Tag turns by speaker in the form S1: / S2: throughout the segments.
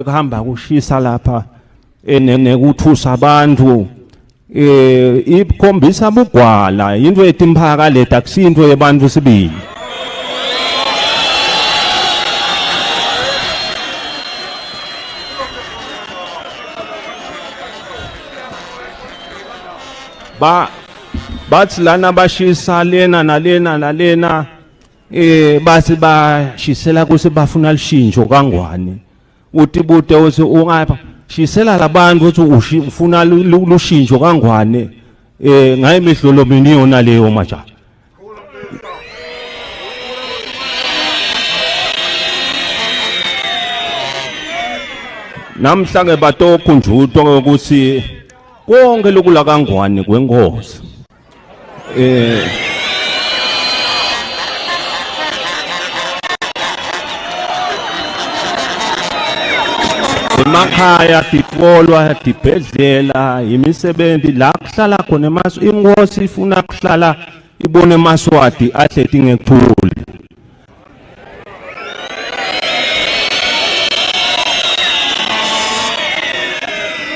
S1: Kuhamba kushisa lapha nekuthusa abantu ikhombisa bugwala into yetimphaka leta akusinto yebantu sibili. Ba bathi lana bashisa lena nalena nalena bathi bashisela kuthi bafuna lishintsho kangwane. Utibute uthi ungapha shisela labantu uthi ufuna lushintsho kangwane ngaye mihlolo mini yona leyo maja. Namhla ke batokhunjutwa ukuthi konke lokula kangwane kwenkosi. Emakhaya tikolwa tibhedlela imisebenzi la kuhlala khona emasu inkosi ifuna kuhlala ibone emaswati ahleti ngekuthula.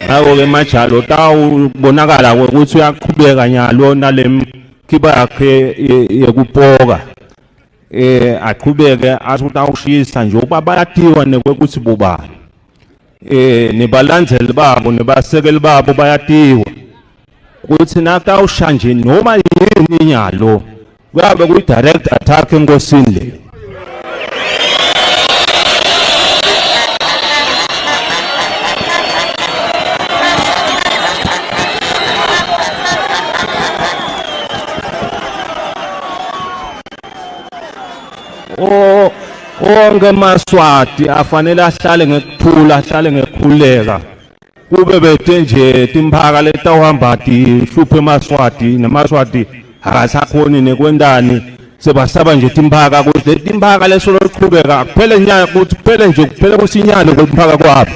S1: Ngakho-ke majalo tawubonakala ukuthi uyaqhubeka nyalo nale mkhiba yakhe yekupoka aqhubeke athi utawushisa nje ukuba bayathiwa nekwekuthi bobani nebalandzeli babo nebasekeli babo bayatiwa ukuthi nakawusha nje noma yini inyalo kuyabe kuyi-direct attack enkosini leyo. Onke amaswati afanele ahlale ngekuthula, ahlale ngekukhululeka. Kube bete nje timphaka letawuhamba tihluphe emaswati nemaswati akasakhoni nekwentani sebasaba nje timphaka ukuthi le timphaka lesolo liqhubeka kuphele nyaka ukuthi kuphele nje kuphele kusinyalo kwemphaka kwabo.